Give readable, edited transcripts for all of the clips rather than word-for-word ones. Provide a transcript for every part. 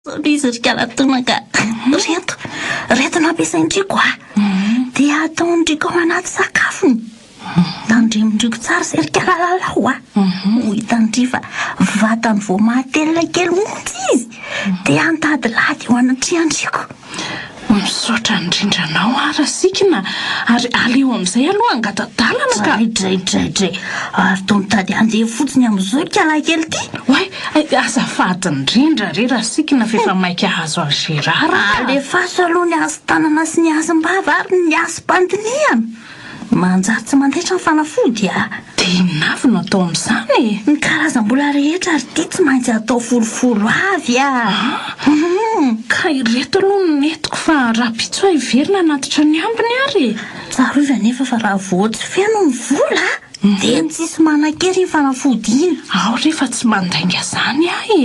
Zao le izy ry Kalatonaka. Reto, reto no ampiasain-driko a. Dia ataon-driko ao anaty sakafony. Tandremon-driko tsara izay ry Kalalalao a. Ho hitan-dry fa vatany vao mahatelina kely monja izy. Dia antadilady eo anatrehan-driko. Misaotra indrindra anao aho Rasikina ary aleo amin'izay aloha hangata-dalana ka. Dray dray dray dray. Ary toa mitady handeha fotsiny amin'izao ikalahy kely ity. Oay, azafady indrindra re Rasikina fa efa maika hahazo an'i Gérard ka. Alefaso aloha ny hasin-tanana sy ny hasim-bava ary ny hasim-pandinihana. Manjary tsy mandaitra ny fanafody a! Dia inona avy no atao amin'izany e? Ny karazam-bola rehetra ary ity tsy maintsy atao folofolo avy a! An! Ka ireto aloha no nentiko fa rahampitso aho hiverina hanatitra ny ambiny ary e! Tsarovy anefa fa raha vao tsy feno ny vola dia tsisy manan-kery iny fanafody iny. Ao re fa tsy mandainga izany aho e!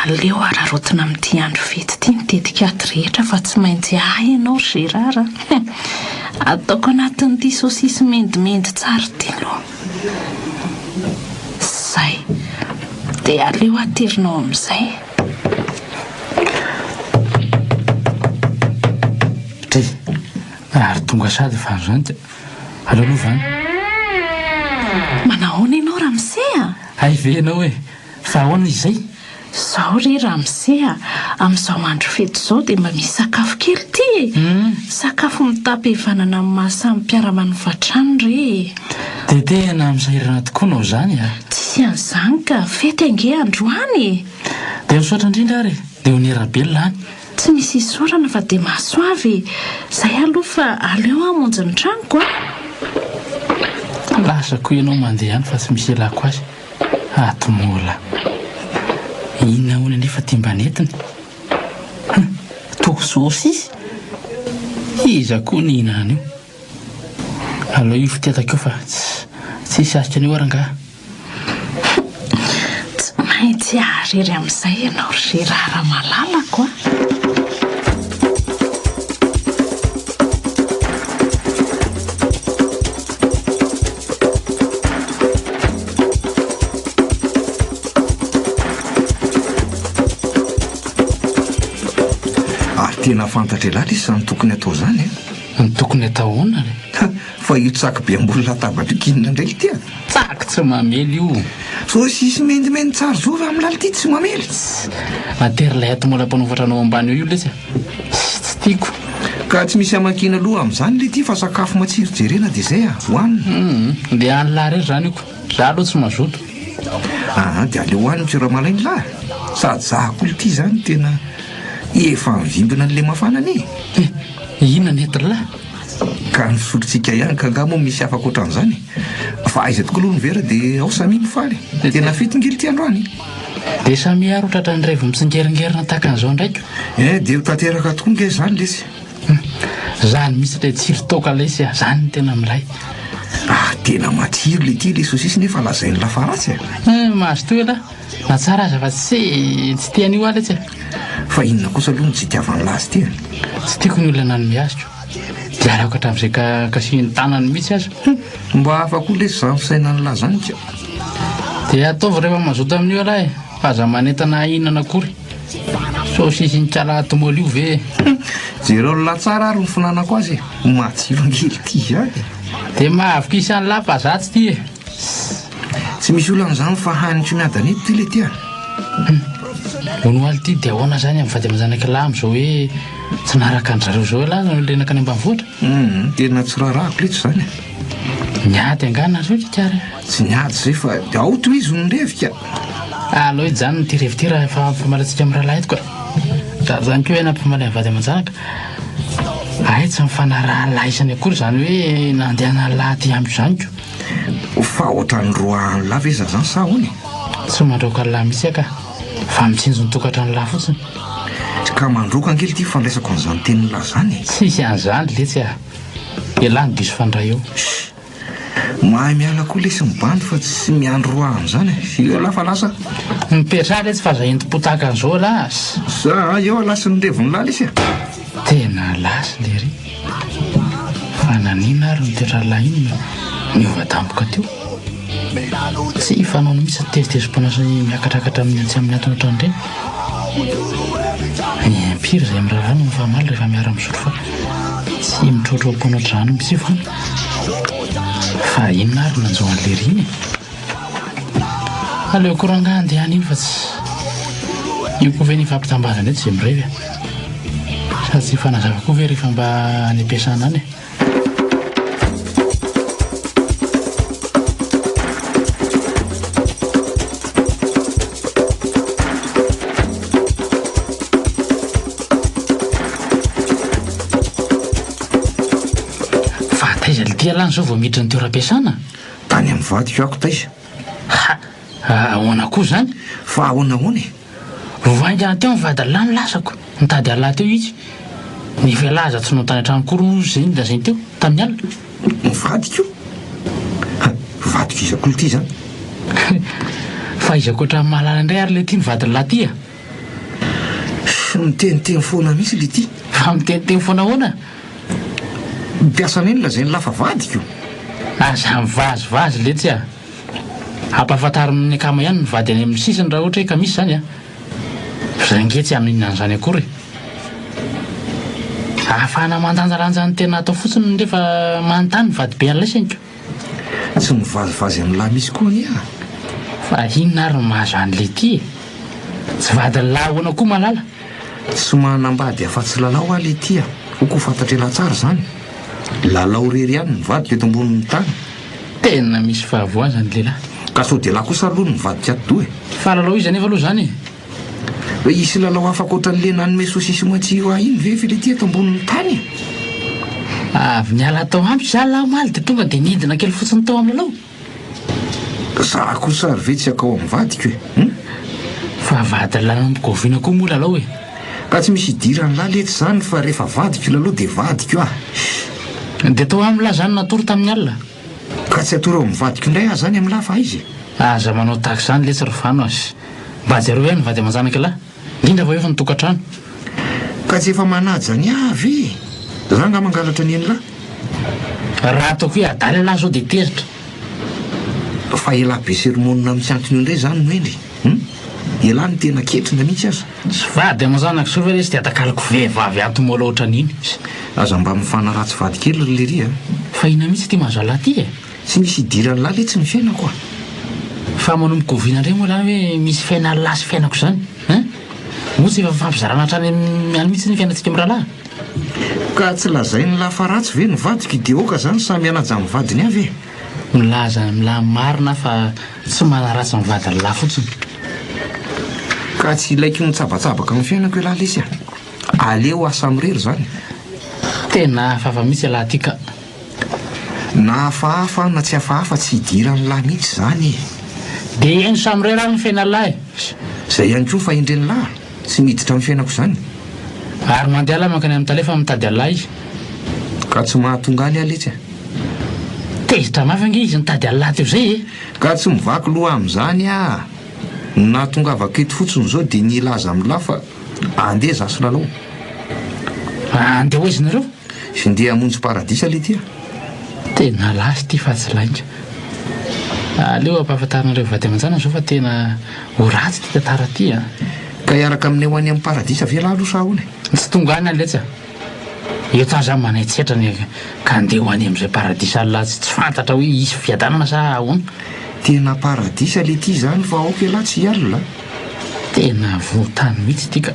Aleo araraotina amin'ity andro fety ity ny tetikady rehetra fa tsy maintsy ahy ianao ry Gérard a! Ataoko anatin'ity saosisy mendimendy tsara ity aloha. Izay. Dia aleo aterinao amin'izay. Dray, ary tonga sady fa androany dia aleo aloha vany. Manahoana ianao ramose a? Hay ve ianao e! Fa ahoana izay? Izao re ramose a, amin'izao andro fety izao dia mba misy sakafo kely ity e! Sakafo mitam-pihavanana amin'ny maha samy mpiara-manofa trano re e! Dia tena misahirana tokoa nao izany a! Tsisy an'izany ka, fety ange androany e! Dia misaotra indrindra ary e! Dia ho niara-belona any. Tsy misy isaorana fa dia mahasoava e! Zay aloha fa aleo aho hamonjy ny tranoko a! Lasa koa ianao mandeha any fa tsy misy ilako azy ato mola. Inona hono anefa ty mba nentiny? Hum! Toa saosisy? Iza koa nihinana an'io? Aleo io fitetaka io fa tsisy azoko an'io ary angaha. Tsy maintsy haharery amin'izay ianao ry Gérard malalako a! Ary tena fantatr'ialahy lesy izany tokony atao izany e! Ny tokony atao ahoana re? Fa io tsaky be ambony latabatra io k'inona indray ity a? Tsaky tsy mamely io. Saosisy mendimendy tsara zao ve amin'ny lala ity tsy mamely? Matery ilay ato mbola mpanofatra anao ambany eo io lesy a! Tsy tiako. Ka tsy misy hamakiana loha amin'izany le ity fa sakafo matsiro jerena dia izay a! Hohanina. Hum, dia any lahy irery izany io ko. Za aloha tsy mazoto. Aa dia aleo hohaniko raha malaina lahy. Sady za koa ity izany tena efa mivimbina an'ilay mafana anie. Eh, inona ny entin'lah? Ka ny fisotrotsika ihany ka angaha moa misy hafa ankoatran'izany e? Fa aiza tokoa aloha ny vera dia ao samia mifaly e! Tena fety nge ity androany e! Dia samia ary ho tratran'ny revy mitsingeringerina tahaka an'izao indray ko! Eh, dia ho tanteraka tokoa nge izany lesy! Hum, zany mihitsy ilay tsiro toaka lesy a, zany no tena milay! Ah, tena matsiro le ity le sosisy nefa lazain'i lafa ratsy e! Hum, mazotoa elah! Na tsara aza fa tsy tsy tia an'io aho letsy e! Fa inona kosa aloha no tsy itiavan'i lahy azy ity e? Tsy tiako ny olona nanome azy ko! Dia arahako hatramin'izay ka kasihin'ny tanany mihitsy aza. Hum! Mba hafa koa lesy izany fisainan'i lahy izany ka! Dia ataovy rehefa mazoto amin'io ialahy e! Fa aza manentana ahy hihinana akory. Saosisy nikala atomoly io ve e? Hum! Jereo ny lahy tsara ary ny finanako azy e! Matsiro ange ity izany e! Dia mahavokisa an'i lahy fa za tsy tia e! Tsy misy olana izany fa haniko miadana eto ity le ty a! Hum! Hono ho'aho ity dia ahoana izany amin'ny vady aman-janak'i lahy amin'izao hoe tsy naharaka an-dry zareo izao ialahy no ilay nankany ambanivohitra? Hum! Tena tsy raharahako letsy izany e! Niady angaha nareo ry kara? Tsy niady izay fa dia ao tohizo ny revy ka! Aleo hijanona ity revy ity raha efa mifamaly antsika amin'ny rahalahy eto ka! Za izany koa hoe nampifamaly ny vady aman-janaka. Hay tsy mifanaraha lahy isany akory izany hoe nandehana lahy aty amiko izany ko! Fa ohatran'ny roahan'ny lahy ve za zany sa ahoana e? Tsy mandroaka ny lahy mihitsy aho ka! Fa mitsinjo ny tokantran'ny lahy fotsiny. Ka mandroaka ange ity fandraisako an'izany tenin'ny lahy zany e! Tsisy an'izany letsy a! Ialahy no diso fandray eo. Shh! Mahay miala koa lesy ny bandy fa tsy miandry roahana izany e. Eo lah fa lasa. Mipetraha letsy fa aza entim-po tahaka an'izao lah. Za eo lah sy ny revon'ny lah lesy a. Tena lasa lery. Fa naninona ary ny toetran'lah iny no niova tampoka teo? Tsy fanaony mihitsy ny tezitezi-poana sy miakatrakatra amin'ny tsy amin'ny antony ohatran'ireny. Impiry izay miraharaha no mifamaly rehefa miara-misotro fa tsy mitroatroa-poana ohatr'izany mihitsy io fa. Fa inona ary nanjo an'i lery iny e? Aleoko rangahy andeha any iny fa tsy io koa ve ny ifampitambazana eto izay mirevy a? Sady tsy hifanazava koa ve rehefa mba any am-piasana any e? Fa taiza lty ialahy zao vao miditra ny toeram-piasana? Tany amin'ny vadiko ako taiza. Ha! Ahoana koa zany? Fa ahoana ahoana e? Vao haingana teo ny vadin'lah no lasako, nitady an'lah teo izy. Nefa ialahy aza tsy nao tany an-trano akory moa izay nolazainy teo, tamin'ny alina. Ny vadiko? Ha! Vadiko iza koa lty zany? Fa iza ankoatra an'i Malala indray ary lty ny vadin'lah ty a? Miteniteny foana mihitsy le ty. Fa miteniteny foana ahoana? Mpiasa anay no lazain'i lafa vadiko. Aza mivazivazy letsy a! Ampahafantaro amin'ny akama ihany ny vady any amin'ny sisiny raha ohatra hoe ka misy izany a! Fa za ange tsy haminina an'izany akory e! Ahafahana mandanjalanja ny tena atao fotsiny rehefa manontany ny vadibe an'ilay sainiko. Tsy mivazivazy amin'lah misy koa anie ah. Fa inona ary no mahazo an'i Letty e? Tsy vadin'lah ahoana koa Malala? Tsy manambady afa-tsy Lalao aho Letty a! Hoy koa fantatr'elah tsara izany. Lalao irery ihany ny vadiko eto ambonin'ny tany. Tena misy fahavoazana ny lehilahy. Ka sao dia lah kosa aloha no mivadika atidoha e? Fa Lalao iza anefa aloha izany e? Hoe hisy lalao hafa ankoatran'le nanome sosisy matsiro ahy iny ve Filetia eto ambonin'ny tany e? Avy niala tao amiko za lahy omaly dia tonga dia nidina kely fotsiny tao amin'ny lalao. Za kosa ary ve tsy hakao amin'ny vadiko e? Hum? Fa vadin'i Lalaombiko oviana koa moa lalao e? Ka tsy misy idiran'i lahy letsy izany fa rehefa vadiko lalao dia vadiko ah! Dia tao aminy lahy zany natory tamin'ny alina? Ka tsy hatory ao amin'ny vadiko indray aho zany amin'lah fa aiza e? Aza manao tahaka izany letsy ry Fano a! Mba jereo ihany ny vady aman-janaka lahy, indrindra fa efa ny tokantrano. Ka tsy efa manaja ny ahy ve e? Za nga mangalatra ny an'lah? Raha ataoko hoe adala ialahy zao dia tezitra. Fa elah be sermonina amin'ny tsy antony io indray zany no hendry hum? Elah no tena ketrina mihitsy aza. Tsy vady aman-janaka zao ve lesy dia atakaloko vehivavy antomola ohatran'iny? Aza mba mifanaratsy vady kely ry lery a! Fa inona mihitsy ity mahazo an'lah ity e? Tsy misy idiran'lah letsy ny fiainako a! Fa manomboka oviana indray moa zany hoe misy fiainan'lah sy fiainako izany hein? Moa tsy efa fifampizarana hatrany amin'ny any mihitsy ny fiainantsika mirahalahy? Ka tsy lazain'lah fa ratsy ve ny vadiko dia aoka zany samy hanaja ny vadiny avy e! Milaza amin'lah marina aho fa tsy manaratsy ny vadin'lah fotsiny. Ka tsy ilaiko mitsabatsabaka amin'ny fiainako ialahy lesy a! Aleo aho samirery zany. Tena hafahafa mihitsy ialahy ty ka! Na hafahafa na tsy hafahafa tsy idiran'lah mihitsy zany e! Dia haino samirery ary ny fiainan'lah e! Zay ihany koa ny fahendren'lah, tsy miditra amin'ny fiainako zany. Ary mandeha lah mankany amin'ny tale fa mitady an'lah izy. Ka tsy mahatonga any aho letsy a! Tezitra mafy ange izy nitady an'lah teo zay e! Ka tsy mivaky loha amin'izany aho! Ny nahatongavako eto fotsiny izao dia ny hilaza amin'lah fa andeha za sy Lalao. Andeha ho aiza nareo? Ndeha hamonjy paradisa letia a! Tena lasa ity fa tsy lainga. Aleo ampahafantarinareo vady aman-janany izao fa tena ho ratsy ity tantara ity a! Ka hiaraka aminay ho any amin'ny paradisa ve lahy aloha sa ahoana e? Tsy tonga any aho letsy a! Eto aho zany manaitsetra ny ka andeha ho any amin'izay paradisa any lahy tsy fantatra hoe hisy fiadanana sa ahoana? Tena paradisa letia izany fa aoka ialahy tsy hialona a! Tena voa tany mihitsy ity ka!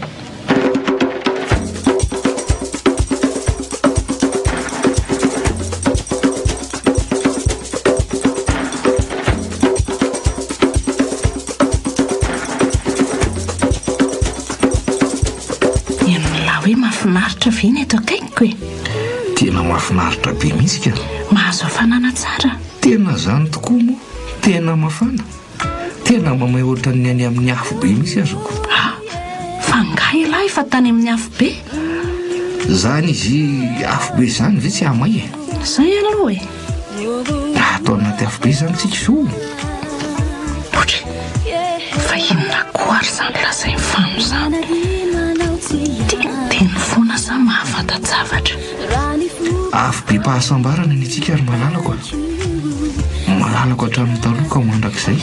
Henon'lah hoe mahafinaritra ve ny eto akaikiko e? Tena mahafinaritra be mihitsy ka! Mahazo hafanana tsara. Tena zany tokoa moa, tena mafana. Tena mamay ohatran'ny any amin'ny afo be mihitsy aza ko. Ah! Fa angaha ialahy efa tany amin'ny afo be? Zany izy afo be zany ve tsy hamay e? Zay aloha e! Ato anaty afobe izany tsika izao. Otra fa inona koa ary izany lazain'i Fano izany? Teniteny foana sa mahafanta-javatra? Afobem-pahasambarana ny antsika ry malalako a. Malalako hatramin'ny taloha ka mandrakizay.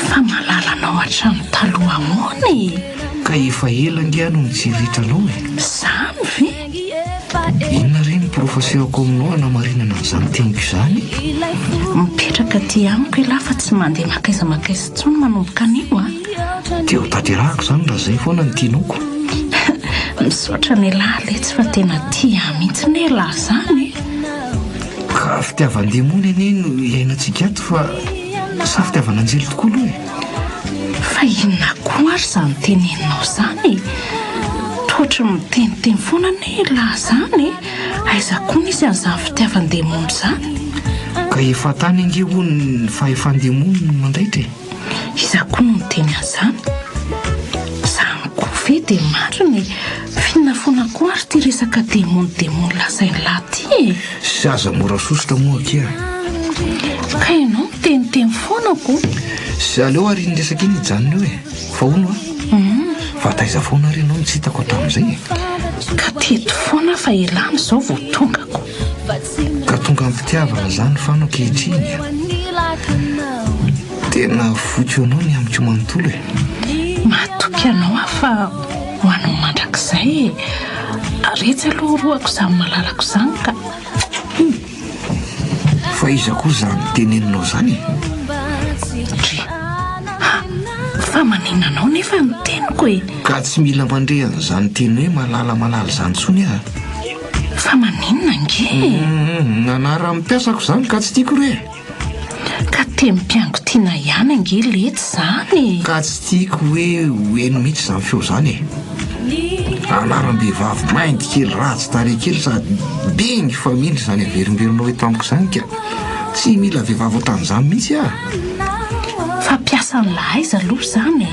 Fa malalanao hatramin'ny taloha ahoana e? Ka efa ela ange aho no nitsiriritra anao e. Izany ve? Inona re ny porofo asehoko aminao hanamarinana an'izany teniko izany? Mipetraka aty amiko ialahy fa tsy mandeha mankaiza mankaiza intsony manomboka anio a. Dia ho tanterahako izany raha izay foana no tianao ko. Misaotra an'ialahy letsy fa tena tia ahy mihitsy anie ialahy izany e. Ka fitiavan-demony anie no iainantsika ato fa sa fitiavan'anjely tokoa aloha e? Fa inona koa ary izany teneninao izany e? Toa ohatry ny miteniteny foana anie ialahy izany e! Aiza koa nisy an'izany fitiavan-demony izany? Ka efa tany ange hono ny fahefan-demony no mandaitra e! Iza koa no niteny an'izany? Izany koa ve dia marina e? F'inona foana koa ary ity resaka demony demony lazain'lah ity e? Sy aza mora sosotra moa akia. Ka ianao miteniteny foana ko. Sy aleo ary iny resaka iny hijanona eo e. Fa hono a. Fa taiza foana ary ianao no tsy hitako hatramin'izay e? Ka teto foana fa elana izao vao tongako. Ka tonga am-pitiavana izany fano ankehitriny a. Tena voky anao ny amiko manontolo e. Matoky anao aho fa ho anao mandrakizay e. Ary etsy aloha orohako izany malalako izany ka. Hum! Fa iza koa izany teneninao izany e? Ndry! Ha! Fa maninona anao nefa ny teniko e? Ka tsy mila mandre an'izany teny hoe malala malala izany intsony aho. Fa maninona ange e? Hum! Anaran'ny mpiasako izany ka tsy tiako re! Ka teny mpiangotiana ihany ange letsy izany e! Ka tsy tiako hoe ho heno mihitsy izany feo izany e! Anaram-behivavy mainty kely ratsy tarehy kely sady bengy famindra izany averimberinao eto amiko izany ka! Tsy mila vehivavy ohatran'izany mihitsy aho! Fa mpiasan'lah aiza aloha izany e?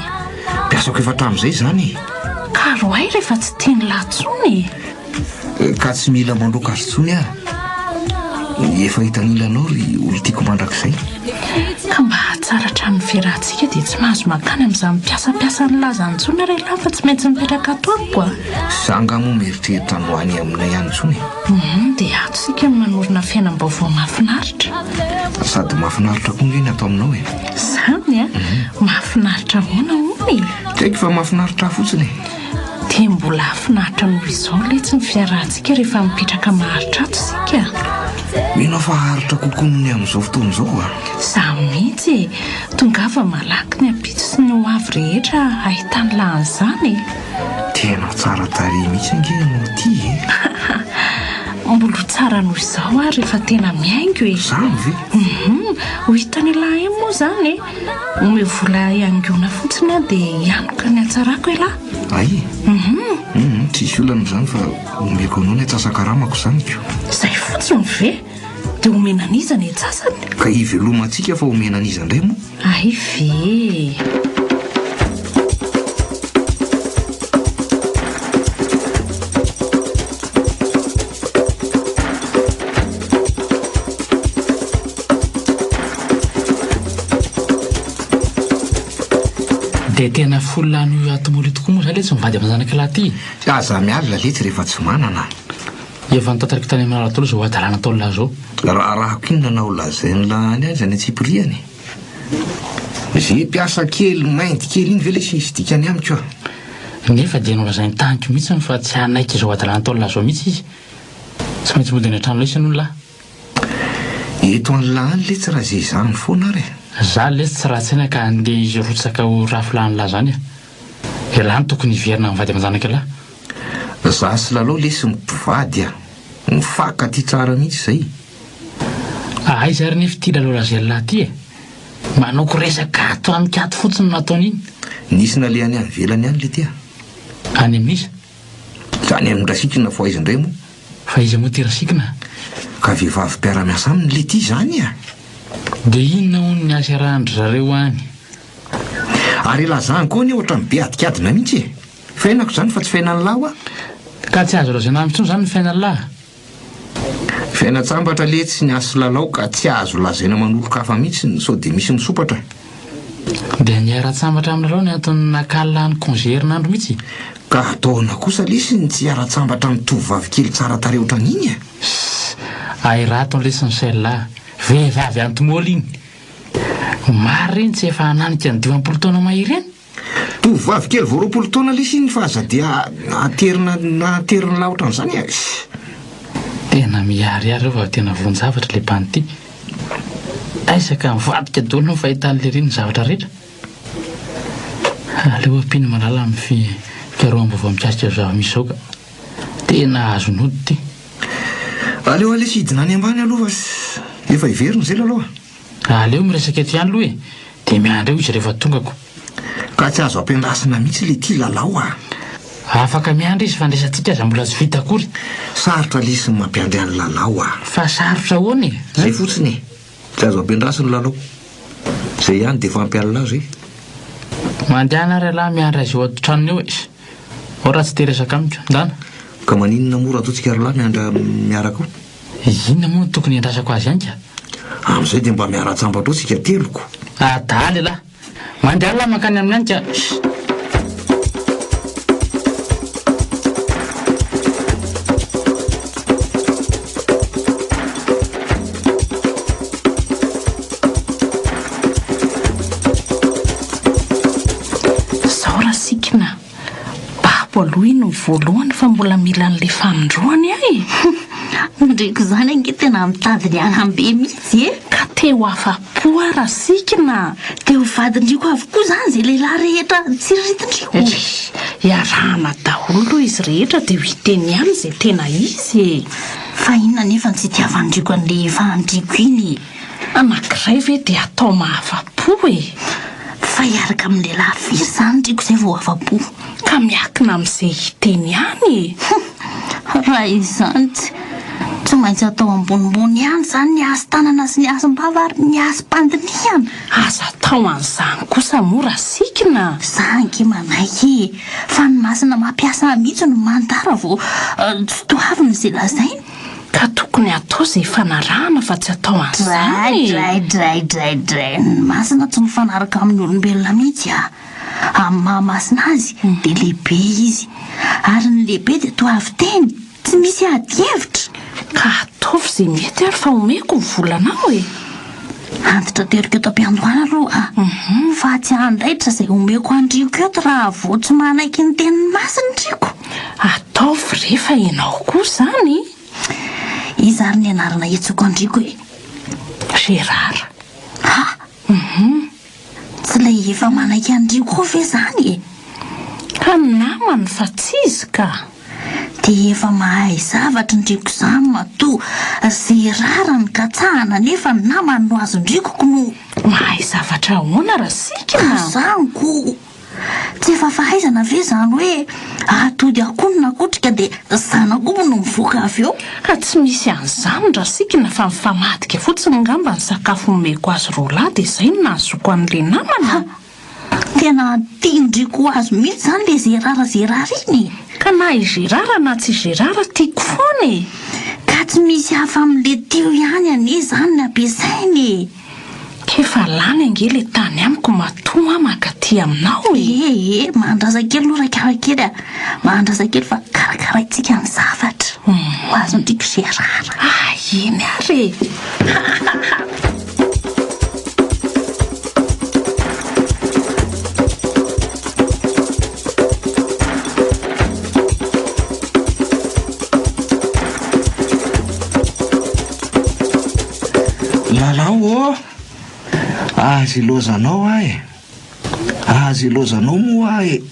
Mpiasako efa hatramin'izay izany e! Ka roahy rehefa tsy tian'lah intsony e! Ka tsy mila mandroaka azy intsony aho. Efa hitanilanao ry olon-tiako mandrakizay. Ka mba hahatsara hatrany ny fiarahantsika dia tsy mahazo mankany amin'izany mpiasampiasa nilaza intsony ary ialahy fa tsy maintsy mipetraka ato amiko a! Za angaha moa mieritreritra ny ho any aminay any intsony e? Hum, dia ato isika no manorina fiainam-baovao mahafinaritra. Sady mahafinaritra koa ange ny ato aminao e! Izany a? Mahafinaritra ahoana hono e? Tsy haiko fa mahafinaritra ahy fotsiny e! Dia mbola hahafinaritra noho izao letsy ny fiarahantsika rehefa mipetraka maharitra ato isika. Mino aho fa haharitra kokoa noho ny amin'izao fotoana izao a! Izaho mihitsy e! Tongava malaky ny ampitso sy ny ho avy rehetra hahitany lahy an'izany e! Tena tsara tarehy mihitsy ange ianao ity e! Mbola ho tsara noho izao aho rehefa tena mihaingo e! Izany ve? Hum, ho hitan'ialahy eny moa izany e! Omeo vola hihaingoana fotsiny aho dia hianoka ny hatsarako ialahy. Ay e? Hum, tsisy olana izany fa omeko anao ny antsasa-karamako izany ko. Izay fotsiny ve? Dia omena an'iza ny antsasany? Ka hivelomantsika fa omena an'iza indray moa? Ay ve e! Dia tena folo lany io atomolo io tokoa moa zany letsy mivady aman-janaka lahy ty? Aza mialona letsy rehefa tsy manana. Efa notantariko tany amin'ny Ralatolo izao hadalana ataon'lah izao. Raharahako inona na ho lazain'lah any aza ny antsipiriany e. Ze mpiasa kely mainty kely iny ve lesy misy dikany amiko a. Nefa dia nolazainy tamiko mihitsiny fa tsy hanaiky izao hadalana ataon'lah izao mihitsy izy. Tsy maintsy mody any an-trano lesy aloha lah. Eto an'lah any letsy raha ze izany foana ary e. Za lesy tsy ratsy saina ka andeha hirotsaka ho rafilahin'lah zany a. Elah no tokony hiverina amin'ny vady aman-janak'ilah. Za sy Lalao lesy mpivady a. Mifankatia tsara mihitsy zay. Aiza ary nefa ity Lalao Razelina ity e? Manao resaka ato amiko ato fotsiny no nataony iny. Nisy nalehany any ivelany any letia. Any amin'iza? Any amin-dRasikina fo aiza indray moa? Fa iza moa ity Rasikina? Ka vehivavy mpiara-miasa aminy letia izany a! Dia inona hono ny asa iarahan-dry zareo any? Ary ilazany koa anie ohatran'ny be adikadina mihitsy e! Fiainako izany fa tsy fiainan'lah hoa! Ka tsy azo lazaina amiko intsony izany ny fiainan'lah? Fiainan-tsambatra letsy ny ahy sy Lalao ka tsy azo lazaina aman'olon-kafa mihitsy sao dia misy misompatra. Dia niara-tsambatra amin'i Lalao ny antony nakà lany congé herinandro mihitsy e! Ka ataona kosa lesy ny tsy hiara-tsambatra amin'ny tovovavy kely tsara tarehy ohatran'iny e! Ssss! Airato lesy Michel a! Vehivavy anti-môly iny! Maro ireny tsy efa hananika ny 50 taona mahery eny! Tovovavy kely vao 20 taona lesy iny fa aza dia aterina aterin'lah ohatran'izany e! Tena miharihary eo fa tena voan-javatra ilay bandy ity. Aiza ka mivadika daholo ny fahitan'i Lery ny zavatra rehetra. Aleo ampian'i Malala amin'ny fikaroham-baovao mikasika izao zava-misy izao ka. Tena azon'ody ity. Aleo Alesy hidina any ambany aloha fa efa hiverina izay Lalao a. Aleo miresaka eto ihany aloha e, dia miandry eo izy rehefa tongako. Ka tsy azo ampiandrasina mihitsy le ty Lalao a. Afaka miandry izy fa ny resatsika aza mbola tsy vita akory. Sarotra lesy ny mampiandry an'i Lalao a. Fa sarotra ahoana e? Zay fotsiny e. Tsy azo ampiandrasina Lalao. Zay ihany dia efa ampy an'lah zay. Mandehana ary ialahy miandry azy eo an-tranony eo e. Ao raha tsy te hiresaka amiko. Ndana. Ka maninona moa raha toa tsika roalahy miandry miaraka ao? Inona moa no tokony hiandrasako azy any ka? Amin'izay dia mba miara-tsambatra ao tsika teloko. Adala ialahy. Mandehana lahy mankany aminy any ka. Zao Rasikina, babo aloha iny ny voalohany fa mbola mila an'ilay fanindroany aho e! Ndreko izany ange tena mitady ny hanam-be mihitsy e! Ka te ho afa-po aho Rasikina a! Te ho vadin-driko avokoa izany izay lehilahy rehetra tsiriritin-driko? Ry, iarahana daholo aloha izy rehetra dia ho hita eny ihany izay tena izy e! Fa inona anefa no tsy itiavan-driko an'ilay efa an-driko iny e? Anankiray ve dia atao mahafa-po e? Fa hiaraka amin'ny lehilahy firy izany ndriko izay vao afa-po? Ka miankina amin'izay hita eny ihany e! Hum! Raha izany tsy tsy maintsy atao ambonimbony ihany izany ny hasin-tanana sy ny hasim-bava ary ny hasim-pandinihana! Aza atao an'izany kosa moa Rasikina! Za ange manaiky e! Fa ny masina mampiasa mihitsy no mandà raha vao tsy toavina izay lazainy. Ka tokony atao izay ifanarahana fa tsy atao an'izany e! Dray dray dray dray, ny masina tsy mifanaraka amin'ny olombelona mihitsy a! Amin'ny maha masina azy dia lehibe izy, ary ny lehibe dia toa avy teny, tsy misy ady hevitra. Ka ataovy izay mety ary fa omeko ny volanao e! Antitra teriko eto am-piandohana aloha a! Fa tsy handaitra izay omeko an-driko eto raha vao tsy manaiky ny tenin'ny masina ndriko. Ataovy re fa ianao koa izany. Iza ary ny anarana iantsoako an-driko e? Gérard. Ha! Tsy ilay efa manaiky an-dry koa ve izany e? Ka ny namany fa tsy izy ka! Dia efa mahay zavatra ndriko izany matoa Gérard no katsahana nefa ny namany no azon-drikoko no. Mahay zavatra ahoana Rasikina? Ka izany ko! Tsy efa fahaizana ve izany hoe atody akoho no nakotrika dia zanak'omby no mivoaka avy eo? Ka tsy misy an'izany Rasikina fa mifamadika fotsiny angamba ny sakafo omeko azy roalahy dia izay no nahazoako an'ilay namana. Ha! Tena tian-driko ho azo mihitsy izany ilay Gérard Gérard iny e! Ka na i Gérard na tsy Gérard tiako foana e! Ka tsy misy hafa amin'ilay teo ihany anie izany ny ampiasainy e! K'efa lany ange le tany amiko matoa aho mankaty aminao e! Ee ee, mahandrasa kely aloha Rakalakely a! Mahandrasa kely fa karakaraintsika ny zavatra. Ho azon-dry Gérard. Ah, eny ary e! Lalao ô! Aza ilaozanao aho e! Aza ilaozanao moa aho e!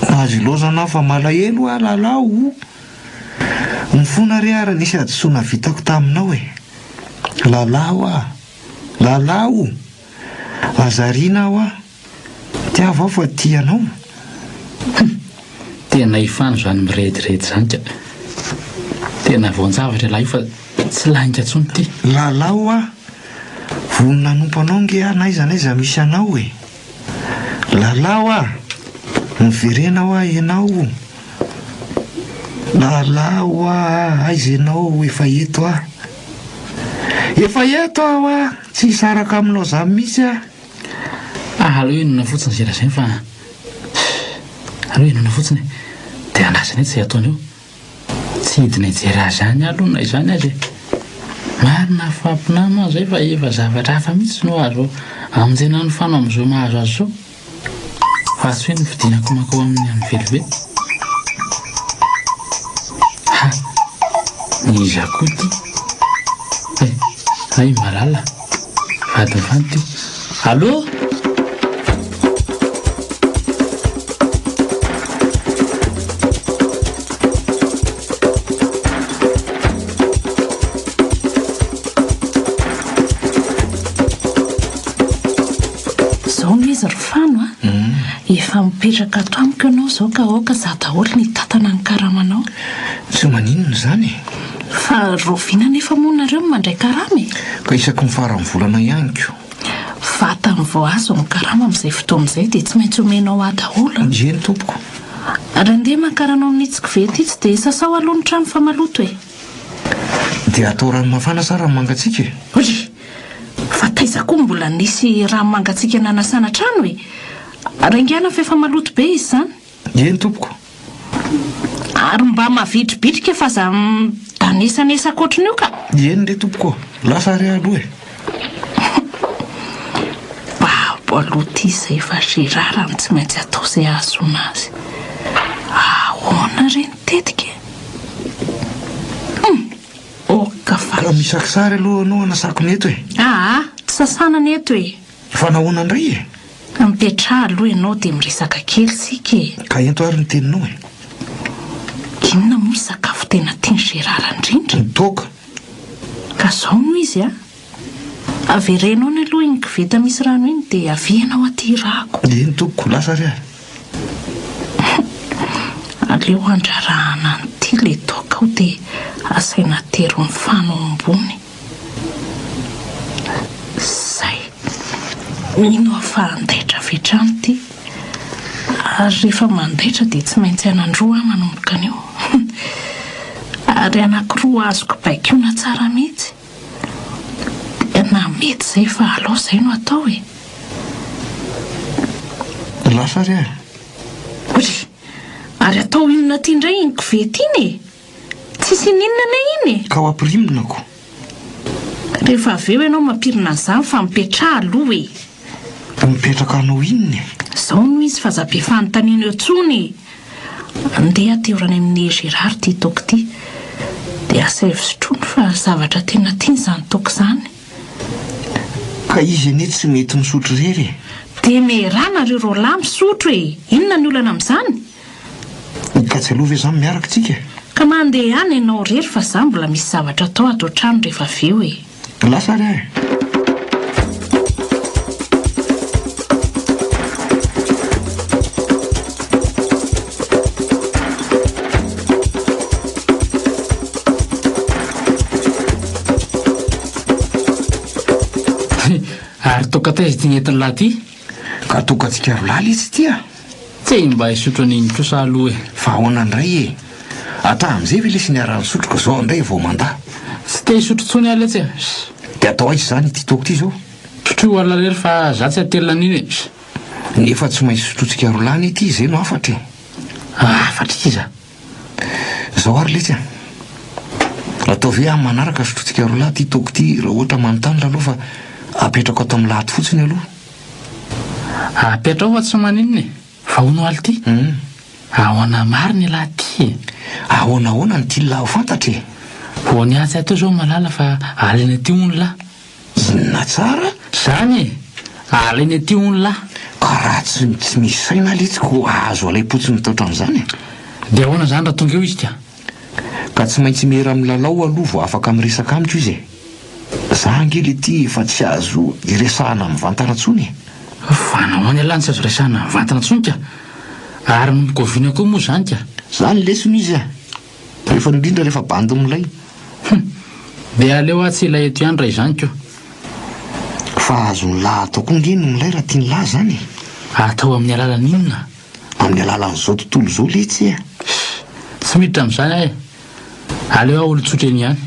Aza ilaozana aho fa malahelo aho Lalao o! Mifona re aho raha nisy hadisoana vitako taminao e! Lalao ah! Lalao! Aza ariana aho ah! Tiavo aho fa tia anao. Hum! Tena ifano izany mirediredy izany ka! Tena voan-javatra ialahy io fa tsy lainga intsony ity. Lalao ah! Vonona hanompo anao nge aho n'aiza n'aiza misy anao e! Lalao ah! Miverena hoa ianao. Lalao ah! Aiza ianao efa eto aho. Efa eto aho a! Tsy hisaraka aminao izany mihitsy aho. Aleo inona fotsiny izay lazainy fa aleo inona fotsiny e. Dia andrasana eto izay ataony eo. Tsy hidina hijery azy any aho aloha na izany aza e. Marina fa mpinama aho izay fa efa zavatra hafa mihitsy no azo amonjena an'i Fano amin'izao mahazo azy izao. Fa tsy hoe ny fidinako mankao aminy any velively. Ha! Iza koa ity? Hay, hay Malala. Vadin'i Fano ity. Allô? Zao no izy ry Fano a! Efa mipetraka ato amiko ianao izao ka aoka za daholo ny hitantana ny karamanao. Tsy maninona izany e! Fa rahoviana anefa moa nareo no mandray karama e? Ka isaky ny faran'ny volana ihany ko. Vatany vao azo ny karama amin'izay fotoana izay dia tsy maintsy omenao ahy daholo an! Eny tompoko. Ary andeha mankaranao amin'itsy koveta itsy dia sasao aloha ny trano fa maloto e! Dia atao rano mafana sa rano mangatsiaka e? Ory! Fa taiza koa mbola nisy rano mangatsiaka nanasana trano e? Raingana fa efa maloto be izy izany. Eny tompoko. Ary mba mavitribitrika fa aza midanesanesa ankoatrin'io ka. Eny re tompoko ô. Lasa ary aho aloha e. Babo aloha ity izay fa Gérard no tsy maintsy atao izay hahazoana azy. Ahoana re ny tetika e? Hum! Ok fa. Ka misy kisary aloha anao hanasako ny eto e. Aa, tsy sasana ny eto e. Fa nahoana indray e? Mipetraha aloha ianao dia miresaka kely isika e. Ka ento ary ny teninao e. Inona moa ny sakafo tena tian'i Gérard indrindra? Ny toaka. Ka zao no izy a. Avereno any aloha iny koveta misy rano iny dia avia ianao aty hirahako. Eny tompoko, lasa ary aho. Aleo handrarahana an'ity le toaka ao dia asaina atero ny fano ao ambony. Zay. Mino aho fa handaitra avy hatrany ity. Ary rehefa mandaitra dia tsy maintsy hanan-droa aho manomboka anio. Ary anankiroa azoko baikoina tsara mihitsy. Tena mety izay fa alao izay no atao e! Lasa ary aho. Ory! Ary atao inona aty indray iny koveta iny e? Tsisy ininona anie iny e! Ka ho ampirimina ko. Rehefa avy eo ianao mampirina an'izany fa mipetraha aloha e! Mipetraka hanao inona e? Izao no izy fa aza be fanontaniana eo intsony e! Andeha atero any amin'i Gérard ity toaka ity dia asaivo sotroiny fa zavatra tena tiany izany toaka izany. Ka izy anie tsy mety misotro irery e! Dia mieraha nareo roalahy misotro e! Inona ny olana amin'izany? Ka tsy aleo ve izany miaraka tsika e? Ka mandehana ianao irery fa za mbola misy zavatra atao ato an-trano rehefa avy eo e! Lasa ary aho e! Ary toaka taiza ity nentin'i lahy ity? Ka tokantsika rolahy letsy ity a! Tsy mba hisotro an'iny kosa aloha e! Fa ahoana indray e? Hatramin'izay ve lesy niaraha-nisotro ka zao indray vao mandà? Tsy te hisotro intsony aho letsy e! Dia atao aiza izany ity toaka ity izao? Sotroy alina irery fa za tsy hatelina an'iny e! Nefa tsy maintsy sotrointsika rolahy anie ity, izay no hafatra e! Hafatr'iza? Izao ary letsy a! Ataovy hoe amin'ny manaraka sotrointsika rolahy ity toaka ity raha ohatra manontany lalao fa apetrako ato amin'ny lato fotsiny aloha. Apetraho fa tsy maninona e! Fa hono aly ty? Ahoana marina ialahy ty e? Ahoana ahoana ny tian'lah ho fantatra e? Vao niantsy ahy teo zao Malala fa alainy aty hono lah. Inona tsara? Zany e! Alainy aty hono lah. Ka raha tsy tsy misy saina letsy ko azo alaim-potsiny taotran'izany e! Dia ahoana zany raha tonga eo izy ka? Ka tsy maintsy miera amin'ny lalao aloha vao afaka miresaka amiko izy e! Za ange le ty efa tsy azo iresahana mivantana tsony e! Fa nahoana ialahy no tsy azo resahana mivantana tsony ka? Ary ny mikovina koa moa zany ka? Zany lesona izy a! Rehefa indrindra rehefa bandy milay. Hum! Dia aleo aho tsy hilay eto ihany raha izany ko! Fa azon'lah atao koa nge ny milay raha tian'lah zany e! Atao amin'ny alalan'ny inona? Amin'ny alalan'izao tontolo izao letsy a! Tsy miditra amin'izany aho e! Aleo aho olon-tsotra eny ihany.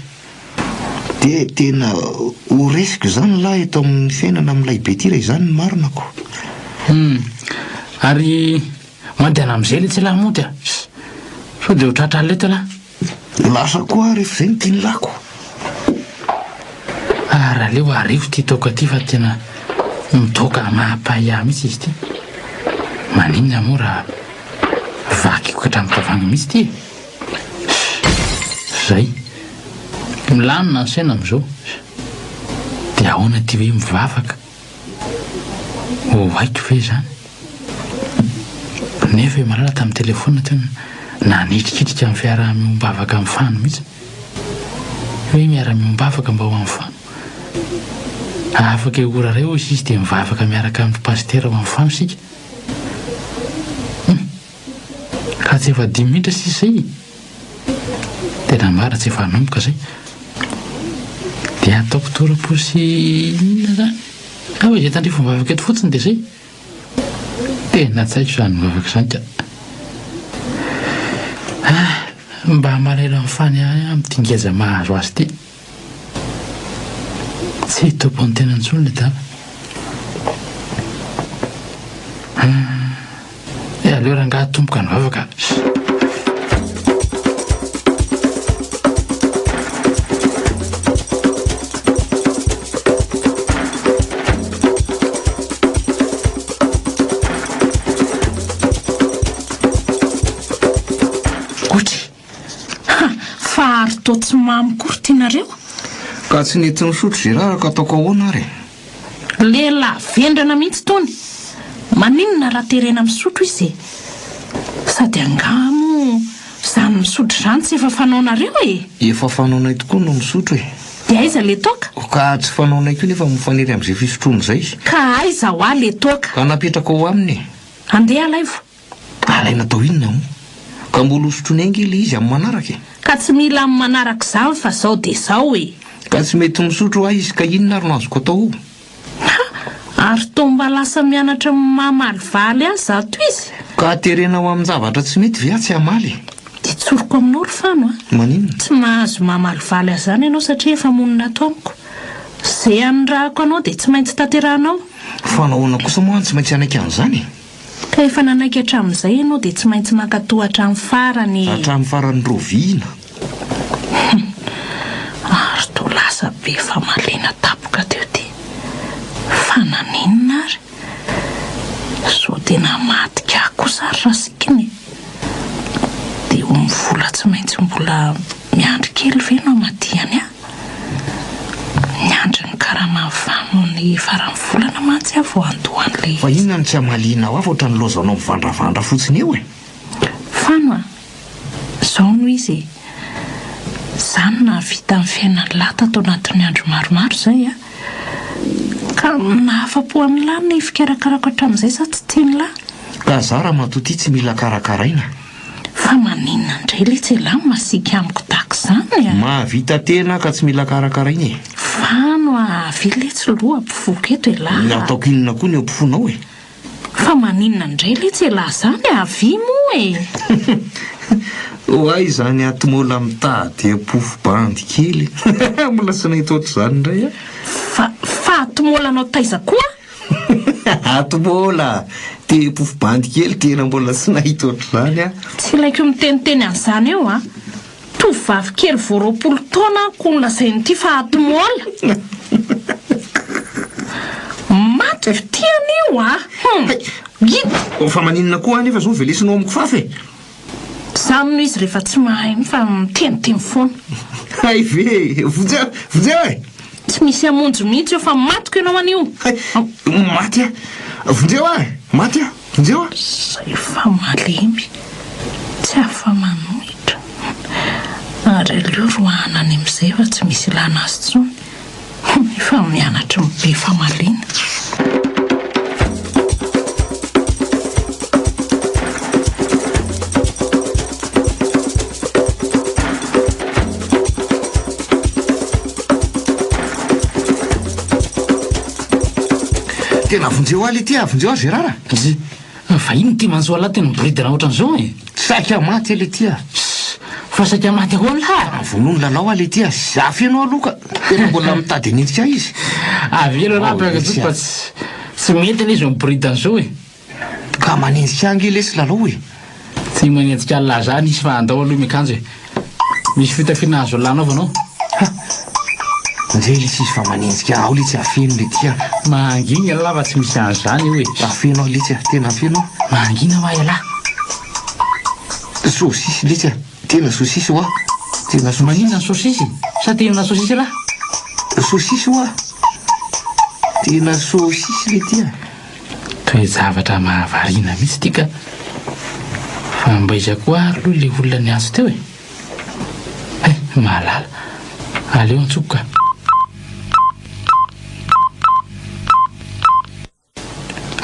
Dia tena ho resiko izany lahy eto amin'ny fiainana milay be ity raha izany ny marina ko. Hum. Ary mandehana amin'izay letsy elah mody a! Sao dia ho tratra alina eto elah. Lasa koa aho rehefa izay no tian'i lako. Ary aleo arivo ity toaka ity fa tena mitoaka mahapaia mihitsy izy ity. Maninona moa raha vakiko hatramin'ny tavoahangy mihitsy ity e? Zay. Milamina ny saina amin'izao. Dia ahoana ity hoe mivavaka? Ho haiko ve izany? Nefa i Malala tamin'ny telefaonina teo nanitrikitrika ny fiaraha-miombavaka amin'ny Fano mihitsy. Hoe miara-miombavaka mba ho amin'ny Fano. Afaka eo ora iray hoy izy dia mivavaka miaraka amin'ny pasitera ho amin'ny Fano isika. Hum. Ka tsy efa dimy minitra sisa izay e! Tena marina tsy efa hanomboka izay. Dia ataoko tora-po sy inona izany? Angamba izay tandrify mivavaka eto fotsiny dia izay. Tena tsy haiko izany mivavaka izany ka. Ah, mba malahelo an'i Fany ihany aho amin'ity ngeza mahazo azy ity. Tsy tompon'ny tena intsony ilay dada. Ah. Eh aleo rangaha atomboka ny vavaka. Gotry. Ha! Fa ary toa tsy mamy koa ry tianareo? Ka tsy nety nisotro Gérard ka ataoko ahoana ary e? Lehilahy vendrana mihitsy tony! Maninona raha terena misotro izy e? Sady angaha moa izany misotro izany tsy efa fanaonareo e? Efa fanaonay tokoa no misotro e! Dia aiza le toaka? Ka tsy fanaonay koa nefa mifanery amin'izay fisotroana izay. Ka aiza hoa le toaka? Ka napetraka ao aminy e! Andeha alaivo. Alaina atao inona moa? Ka mbola ho sotroinay ange ilay izy amin'ny manaraka e! Ka tsy mila amin'ny manaraka izany fa zao dia zao e! Ka tsy mety misotro hoa izy ka inona ary no azoko atao o? Ha! Ary toa mba lasa mianatra mamalivaly ahy zato izy? Ka terena ho amin-javatra tsy mety ve aho tsy hamaly e? Dia tsoriko aminao ry Fano a! Maninona? Tsy mahazo mamalivaly ahy izany ianao satria efa monina ato amiko. Izay anirahako anao dia tsy maintsy tanterahanao. Fa nahoana kosa moa aho no tsy maintsy hanaiky an'izany e? Ka efa nanaiky hatramin'izay ianao dia tsy maintsy mankatò hatramin'ny farany e! Hatramin'ny faran'ny roviana. Hum! Ary toa lasa be famaliana tampoka teo ity. Fa naninona ary? Sao dia namadika ahy kosa ary Rasikina e? Dia ho mvola tsy maintsy mbola miandry kely ve no hamadihany ahy? Miandry ny karama ny faran'ny volana mantsy aho vao handoa an'ilay Fa izy. inona no tsy hamalianao ahy fa ohatran'ny laozanao mivandravandra fotsiny eo e? Fano a! Izao no izy e! Izaho no nahavita ny fiainan'lah tato anatin'ny andro maromaro izay a! Ka nahafa-po an'lah ny fikarakarako hatramin'izay sa tsy tian'lah? Ka za ramatoa ty tsy mila karakaraina. Fa maninona indray letsy elah no masiaka amiko tahaka izany a! Mahavita tena aho ka tsy mila karakaraina e! Fano a! Avia letsy loha mpifoka eto elah a! Ataoko inona koa ny eo ampofonao e! Fa maninona indray letsy elah izany a! Avia moa e! Ho ahy izany ato mbola mitady ampofo bandy kely mbola tsy nahita ohatr'izany indray aho. Fa fa atmolanao taiza koa? Ato mbola te pofo bandy kely tena mbola tsy nahita ohatr'izany aho. Tsy ilaiko miteniteny an'izany eo a! Tovovavy kely vao 20 taona aho ko nolazain'ity fa atmola! Maty fitia an'io a! Hum! Gida! Fa maninona koa aho nefa zao velesinao amiko fafy e? Zany no izy rehefa tsy mahay fa miteniteny foana. Hay ve e! Vonjeo! Vonjeo e! Tsy misy hamonjy mihitsy eo fa matiko ianao anio! Hay! Maty aho! Vonjeo aho e! Maty aho! Vonjeo aho! Zay fa malemy, tsy afa-manohitra. Ary aleo roahana any amin'izay fa tsy misy ilana azy intsony. Efa mianatry ny be famaliana. Tena vonjeo ahy letia, vonjeo ahy Gérard a! Zy, fa inona ity manjo an'lah tena miboridana ohatran'izao e? Saika maty aho letia. Ss, Fa saika maty ahoana lahy? Vonoy ny lalao aho letia, zafy ianao aloha ka tena mbola mitady hanenjika ahy izy. Avelo ialahy Mpiangajoky fa tsy tsy mety anie izao miboridana izao e. Ka manenjika ahy ange lesy lalao e. Tsy manenjika an'lah zany izy fa andao aloha miakanjo e. Misy fitafiana azo lanaovana ao. Ha! Njay lesy izy fa manenjika ahy ao letsy afeno letia. Mangina ialahy fa tsy misy an'izany io e. Afeno aho letsy a, tena afeno aho. Mangina hoa ialahy. Sosisy letsy a, tena sosisy hoa. Tena sosisy. Maninona ny sosisy? Sa te hihinana sosisy ialahy? Sosisy hoa. Tena sosisy letia. Toe-javatra mahavariana mihitsy ity ka! Fa mba iza koa ary aloha ilay olona niantso teo e? Hay, mahalala. Aleo antsoko ka.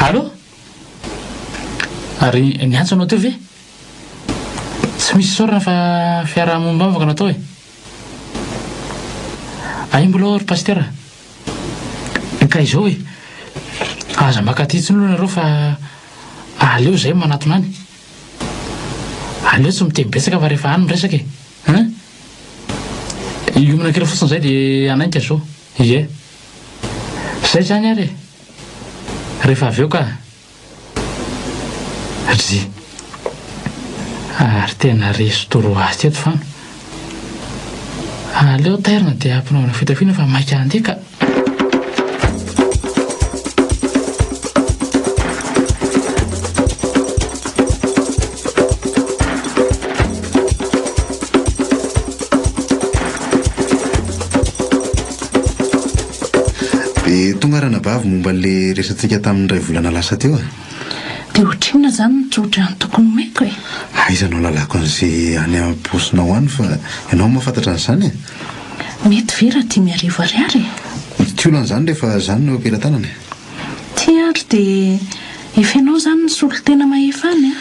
Allô? Ary niantso anao teo ve? Tsy misy isaorana fa fiaraha-monim-bavaka no atao e. Ay mbola ao ry pasitera. Ka izao e, aza maka aty intsony aloha nareo fa aleo izay manatona any. Aleo tsy miteny betsaka fa rehefa any miresaka e. Hein? Hiomana kely fotsiny izay dia hanainga zao. Ie. Zay izany ary e. Rehefa avy eo ka. Ry. Ary tena resy toro azy teto fano. Aleo tairina dia ampinaovina fitafiana fa maika handeha ka. Dia tonga ranabavy momba an'ilay resatsika tamin'ny iray volana lasa teo e. Dia ohatrinona izany ny tsodrano tokony homeko e? Aiza no ahalalako an'izay any am-paosinao any fa ianao no mahafantatra an'izany e. Mety ve raha 5000 ariary e? Tsy olana izany rehefa izany no eo am-pelatanana e. Ty ary dia efa ianao izany ny solontena mahefa any an?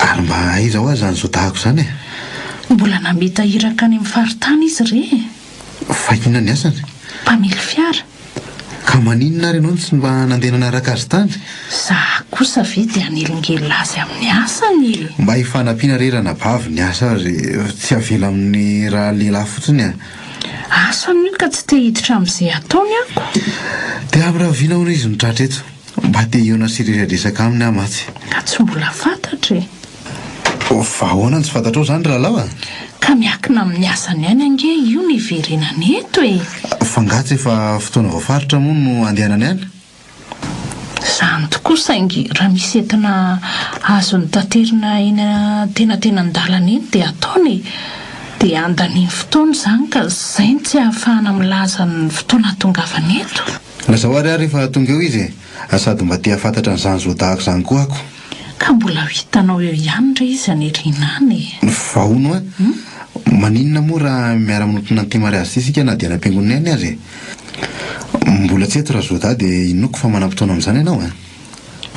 Ary mba aiza ho aza izany zodahako izany e? Mbola namita iraka any amin'ny faritany izy re e! Fa inona ny asany? Mpamily fiara. Ka maninona ary ianao no tsy mba nandeha nanaraka azy tany? Za kosa ve dia hanelingelina azy amin'ny asany e! Mba hifanampiana re ranabavy ny asa ary tsy avela amin'ny raha lehilahy fotsiny a! Asany io ka tsy te hiditra amin'izay ataony ako. Dia amin'ny rahoviana hono izy no tratra eto? Mba te hihaona sy hiresadresaka aminy aho mantsy. Ka tsy mbola fantatra e! Fa ahoana no tsy fantatrao izany ry Lalao a? Ka miankina amin'ny asany ihany ange io ny hiverenany eto e! Fa angaha tsy efa fotoana voafaritra moa no handehanany any? Izany tokoa saingy raha misy entana azony taterina eny antenatenan-dalana eny dia ataony e! Dia andaniany fotoana izany ka izay no tsy ahafahana milaza ny fotoana hahatongavany eto. Lazao ary aho rehefa tonga eo izy e! Sady mba te hahafantatra an'izany zodahako izany koa ako. Ka mbola ho hitanao eo ihany re izy any aoriana any e! Fa hono a! Maninona moa raha miara-manotrona an'ity mariazy ity isika na dia any am-piangonana ihany aza e? Mbola tsy eto Razoda dia inoako fa manam-potoana amin'izany ianao a!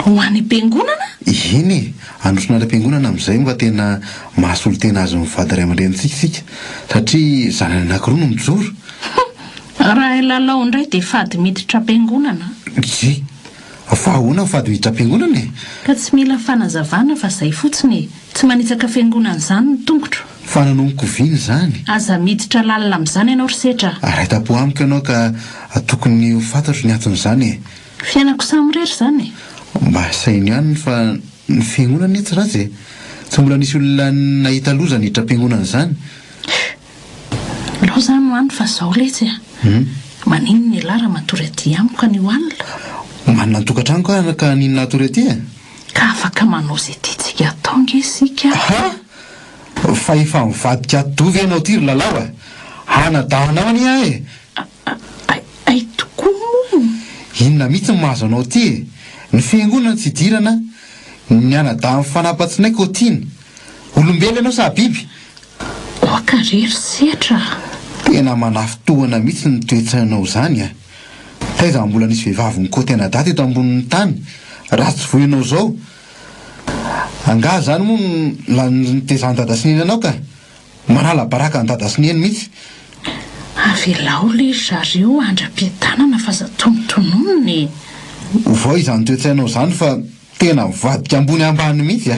Ho any am-piangonana? Eny e! Hanotrona any am-piangonana amin'izay mba tena mahasolo tena azy mivady ray aman-drenintsika isika satria zanany anankiroa no mijoro. Raha i Lalao indray dia fady miditra am-piangonana. Dry! Fa ahoana ny fady miditra am-piangonana e? Ka tsy mila fanazavana fa zay fotsiny e! Tsy manitsaka fiangonana izany ny tongotro. Fa nanomboka oviana izany? Aza miditra lalina amin'izany ianao ry Setra a! Raitapo amiko ianao ka tokony ho fantatro ny anton'izany e! Fiainako samirery izany e! Mba saino ihany fa ny fiangonana anie tsy ratsy e! Tsy mbola nisy olona nahita loza niditra am-piangonana izany. Alao zany ho any fa zao letsy a! Maninona ialahy raha matory aty amiko anio alina? Manana ny tokantranoko aho ka haninona hatory aty e? Ka afaka manao izay tiantsika atao nge isika a! Ha! Fa efa mivadika atidoha ve ianao ity ry Lalao a? Hanadahanao anie aho e! Hay, hay tokoa moa! Inona mihitsy no mahazo anao ity e? Ny fiangonana tsy idirana, ny anadahy mifanapa-tsinay kaotiana. Olombelona ianao sa biby? Oaka re ry setra a! Tena manafintohina mihitsy ny toe-tsainao izany a! Taiza no mbola nisy vehivavy nikaoty anadahy teto ambonin'ny tany raha tsy voa ianao izao? Angaha izany moa no lany nitezan'i dada sy neny anao ka! Manala baraka an'i dada sy neny mihitsy! Avelao le ry zareo handra-piadanana fa aza tonontononina e! Ovao izany toe-tsainao izany fa Tena mivadika ambony ambany mihitsy a!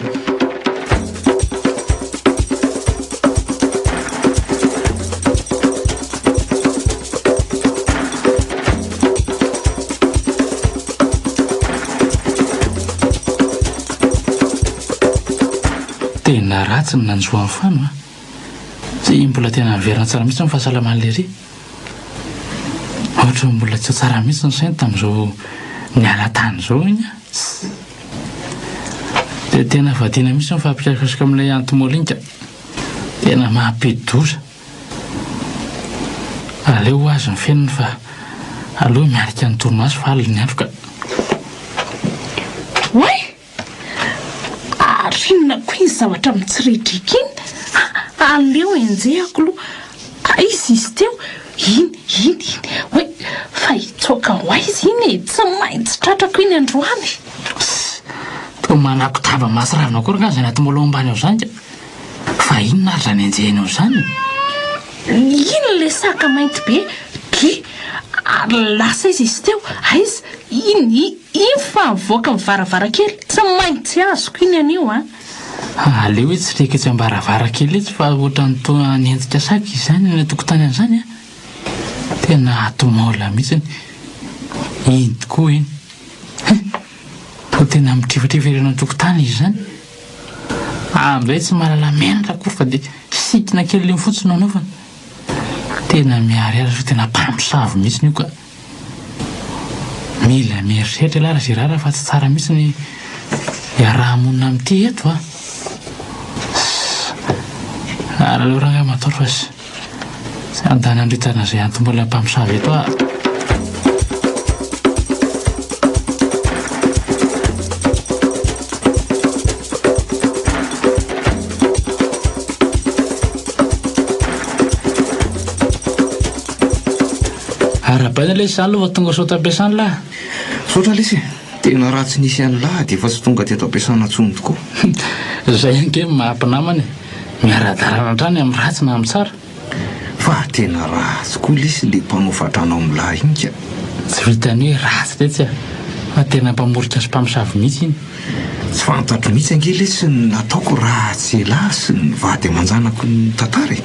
mbola ratsy ny nanjo an'i Fano a! Tsy mbola tena niverina tsara mihitsy ny fahasalaman'i Lery. Ohatran'ny mbola tsy tsara mihitsy ny sainy tamin'izao niala tany izao iny a! Dia tena vadiana mihitsy ny fampikasoka amin'ilay anti-molinga. Tena mampidi-doza. Aleo ho azy ny feniny fa aleo miarika ny torimaso fa alina ny andro ka. Oay! Ary inona koa iny zavatra mitsiridrika iny? Aleo enjehako aloha. Aiza izy teo? Iny, iny, iny. Oay! Fa hitsoaka ho aiza iny e? Tsy maintsy tratrako iny androany. Pss! Toa manakotaba mahatsiravina akory angaha izany ato moloha ambany ao izany ka. Fa inona ary izany enjehinao izany e? Iny ilay saka mainty be, dry, ary lasa aiza izy teo? Aiza? Iny, iny fa nivoaka ny varavarankely, tsy maintsy azoko iny anio an! Aleo hoe tsy reko etsy am-baravarankely etsy fa ohatran'ny toa hanenjika saka izy izany any an-tokotany any izany an! Tena ato maola mihitsiny. Iny tokoa iny. Hein! Toa tena mitrifatrifa ery any an-tokotany izy izany. Amin'izay tsy mahalala menatra akory fa dia sikina kely iny fotsiny no anaovana. Tena miharihary fa tena mpamosavy mihitsy io ka. Mila mieritreritra ialahy ry Gérard fa tsy tsara mihitsy ny iaraha-monina amin'ity eto a. Ary aleo rangahy matory fa tsy handany andro hitana izay antom-bola mpamosavy eto aho. Arahabaina lesy zany aloha fa tonga soa tampiasana lah. Misaotra lesy e! Tena raha tsy nisy an'lah dia efa tsy tonga teto ampiasana intsony tokoa. Zay ange ny maha mpinamana e! Miara-dalana hatrany amin'ny ratsy na amin'ny tsara. Fa tena ratsy koa lesy le mpanao fatrana ao amin'lah iny ka. Tsy vitan'ny hoe ratsy letsy a! Fa tena mpamorika sy mpamosavy mihitsy iny. Tsy fantatro mihitsy ange lesy ny nataoko raha tsy elah sy ny vady aman-janako nitantara e!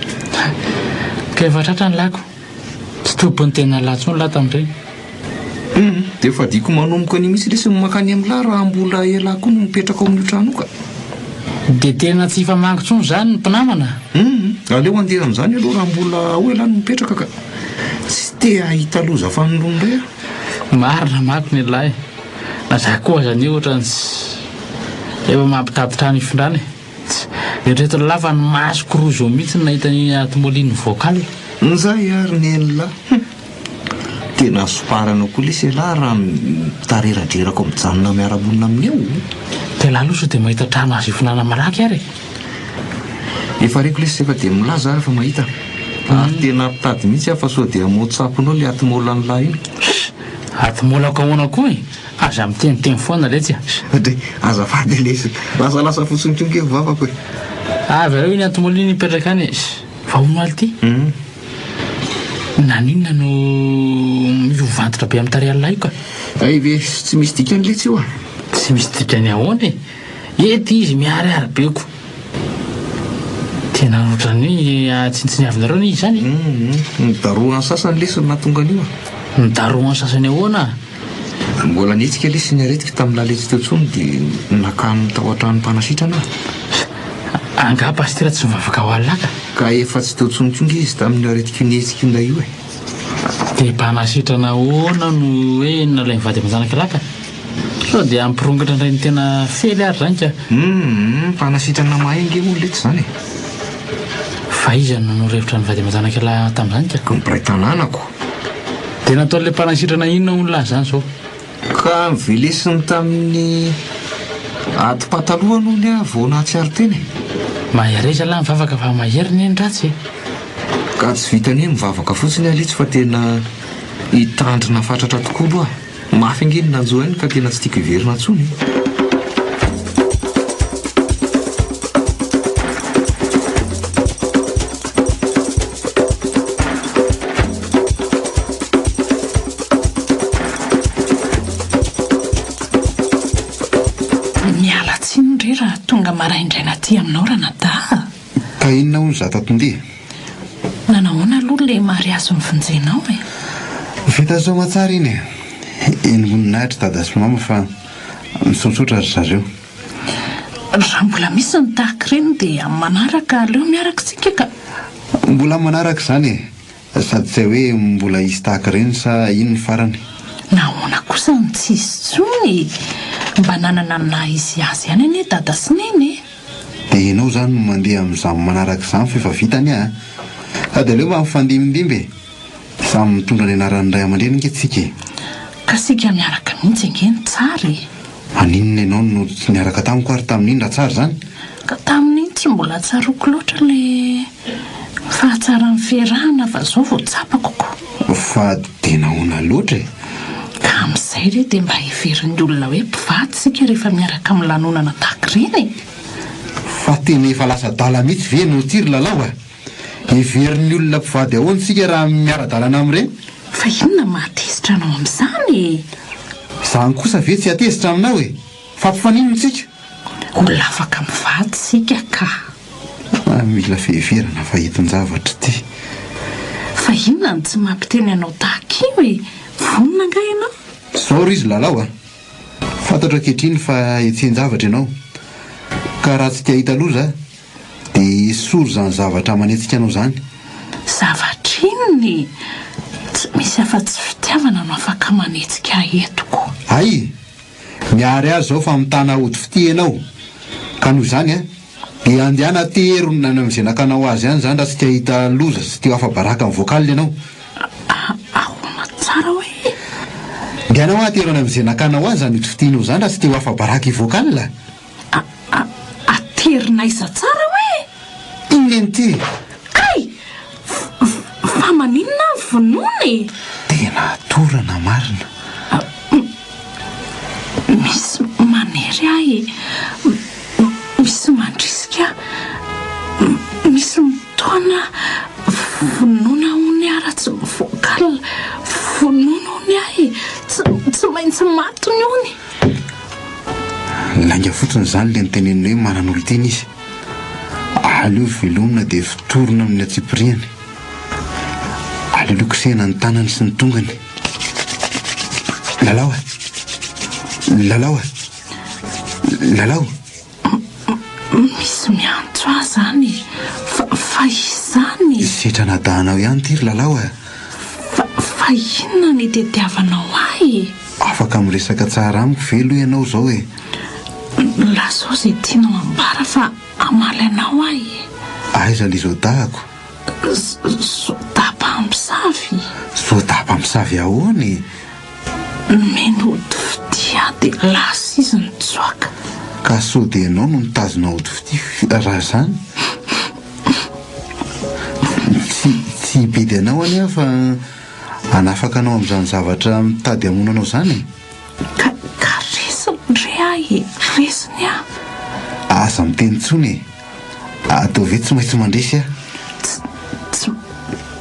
Ka efa tratra ny lako. Tsy tompon'ny tena lahy intsony lahy tamin'ireny. Hum, dia fadiako manomboka an'io mihitsy lesy ny mankany amin'lah raha mbola elah koa no mipetraka ao amin'io trano io ka. Dia tena tsy hifamangy intsony izany ny mpinamana? Hum, aleo handeha amin'izany aloha raha mbola ao elah no mipetraka ka. Tsy te hahita loza fanindroany indray aho. Marina manko ny an'lah e. Na za koa aza anie ohatran'ny tsy efa mampitady trano hifindrana e. Tsy eritreretin'ny lahy fa ny masoko roa izao mihitsy no nahita an'iny atomoline vocal. Njay ary nenlah hum. Tena soparana koa lesy elah raha mitareradreraka ao mijanona miara-monina aminy ao. Dia lah aloha sao dia mahita trano azo hifindrana malaky ary e. Efa reko lesy efa dia milaza ary fa mahita. Ary tena mpitady mihitsy aho fa sao dia motsaponao le atmolan'lah iny. Ss! Atmolako ahoana koa e? Aza miteniteny foana letsy a! Dry, azafady lesy, lasalasa fotsiny koa nge ny vavako e! Avy aleo iny antomolo iny hipetraka any e! Fa hono aly ty? Naninona no miova antitra be amin'ny tarehan'lah io ka? Hay ve, tsy misy dikany letsy io a! Tsy misy dikany ahoana e? Ety izy miharihary be ko! Tena ohatran'ny hoe tsinontsiniavinareo anie izy izany e! Nidarohan'ny sasany lesy no nahatonga an'io a! Nidarohan'ny sasany ahoana? Mbola nihetsika lesy ny aretiko tamin'ny laletsy teo intsony dia nakany tao an-trano mpanasitrana aho. Angaha Pasitera tsy mivavaka ho Allah ka? Ka efa tsy teo intsony koa nge izy tamin'io aretiko nihetsika io indray io e! Dia mpanasitrana ahoana no hoe nalain'ny vady aman-janaka lahy ka? Sao dia hampirongatra indray ny tena fely ary izany ka? Humm, mpanasitrana mahay ange hono letsy izany e! Fa iza no nanoro hevitra ny vady aman-janaka lahy tamin'izany ka? Ny mpiray tanànako. Dia nataon'ilay mpanasitrana inona hono lahy izany izao? Ka novelesiny tamin'ny adi-patalohany hono aho vao nahatsiaro tena e! Mahereza lahy mivavaka fa mahery anie ny ratsy e! Ka tsy vitan'ny hoe mivavaka fotsiny aho letsy fa tena hitandrina fatratra tokoa aloha. Mafy ange ny nanjo ahy ka tena tsy tiako hiverina intsony e. Miala tsiny re raha tonga maraindraina aty aminao ranadahy a! Ka inona hono za tatondia? Nanahoana aloha ilay mariazy novonjenao e? Vita soamatsara iny e! Eny voninahitry dada sy mama fa misaotsaotra ry zareo. Raha mbola misy ny tahaka ireny dia amin'ny manaraka aleo miaraka isika ka. Mbola manaraka izany e! Sady tsy hay hoe mbola hisy tahaka ireny sa iny ny farany. Nahoana kosa no tsy hisy intsony e! Mba nanana ny naha izy azy ihany anie dada sy neny e! Dia ianao izany no mandeha amin'izany manaraka izany fa efa vita anie a! Sady aleo mba mifandimbindimby e! Samy mitondra ny anaran'ny ray aman-dreny ange tsika e! Ka sika miaraka mihitsy ange no tsara e! Maninona ianao no tsy niaraka tamiko ary tamin'iny raha tsara izany? Ka tamin'iny tsy mbola tsaroako loatra ilay fahatsaran'ny fiarahana fa izao vao tsapako ko! Fa dia nahoana loatra e? Ka amin'izay re dia mba heverin'ny olona hoe mpivady isika rehefa miaraka amin'ny lanonana tahaka ireny e! Fa tena efa lasa adala mihitsy ve ianao ity ry Lalao a? Heverin'ny olona mpivady ahoana isika raha miara-dalana amin'ireny? Fa inona no mahatezitra anao amin'izany e? Izany kosa ve tsy hatezitra aminao e? Fa mpifaninona isika? Olona afaka mivady isika ka. Mila fiheverana fa entin-javatra ity. Fa inona no tsy mampiteny anao tahaka io e? Vonona angaha ianao? Izao ry izy Lalao a! Fantatro ankehitriny fa hetsehin-javatra ianao. Ka raha tsy te hahita loza Dia esory izany zavatra manetsika anao izany. Zavatra inona e? Tsy misy afa-tsy fitiavana no afaka manetsika ahy eto ko. Hay! Miharihary izao fa mitana ody fitia ianao. Ka noho izany an, dia andehana atero any amin'izay nakanao azy any izany raha tsy te hahita loza sy te ho afa-baraka amin'ny vocal ianao. Ahoana tsara hoe? Ndehana hoa atero any amin'izay nakanao azy izany ody fitianao izany raha tsy te ho afa-baraka i vocal. A a aterina aiza tsara hoe? Inona ity? Hay! Fa maninona aho vonoina e? Tena torana marina. Misy manery ahy e. Misy mandrisika ahy. Misy mitaona ahy. Vonoina hono aho raha tsy vocal. Vonoina hono aho e. Tsy maintsy maty hono. Lainga fotsiny izany ilay niteneniny hoe manana olon-tiana izy. Aleo velomina dia fotorina amin'ny antsipiriany. Aleo kosehina ny tanany sy ny tongony. Lalao a! Lalao a! Lalao! Misy miantso ahy izany e! Fa, fa izany e! Setra nadahanao ihany ity ry Lalao a! Fa, fa inona no itediavanao ahy e? Afaka miresaka tsara amiko ve aloha ianao izao e? Lazao izay tianao ambara fa hamaly anao aho e! Aiza ilay zodahako? Zodà mpamosavy? Zodà mpamosavy ahoana e? Nomeny ody fitia aho dia lasa izy nitsoaka. Ka sao dia ianao no nitazona ody fitia raha izany? Tsy, tsy hibidy anao anie aho fa hanafaka anao amin'izany zavatra mitady hamono anao izany e! Ka, ka resiny re aho e! Resiny aho! Aza miteny intsony e! Ataovy hoe tsy maintsy mandresy aho. Tsy, tsy,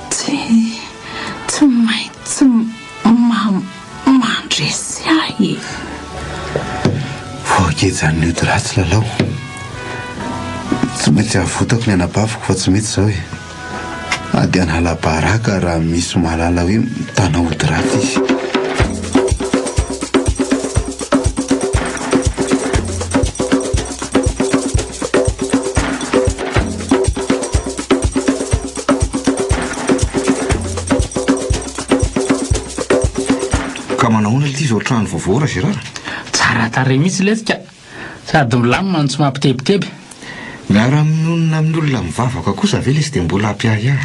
tsy, tsy maintsy ma, mandresy ahy e! Voagejan'ny ody ratsy Lalao. Tsy maintsy avotako ny anabaviko fa tsy mety izao e. Ady hanala baraka raha misy mahalala hoe mitana ody ratsy izy. Ka manahoana lty izao trano vaovao ra Gérard? Tsara tarehy mihitsy letsy ka! Sady milamina no tsy mampitebiteby. Miara-mionona amin'ny olona mivavaka kosa ve lesy dia mbola hampiahiahy?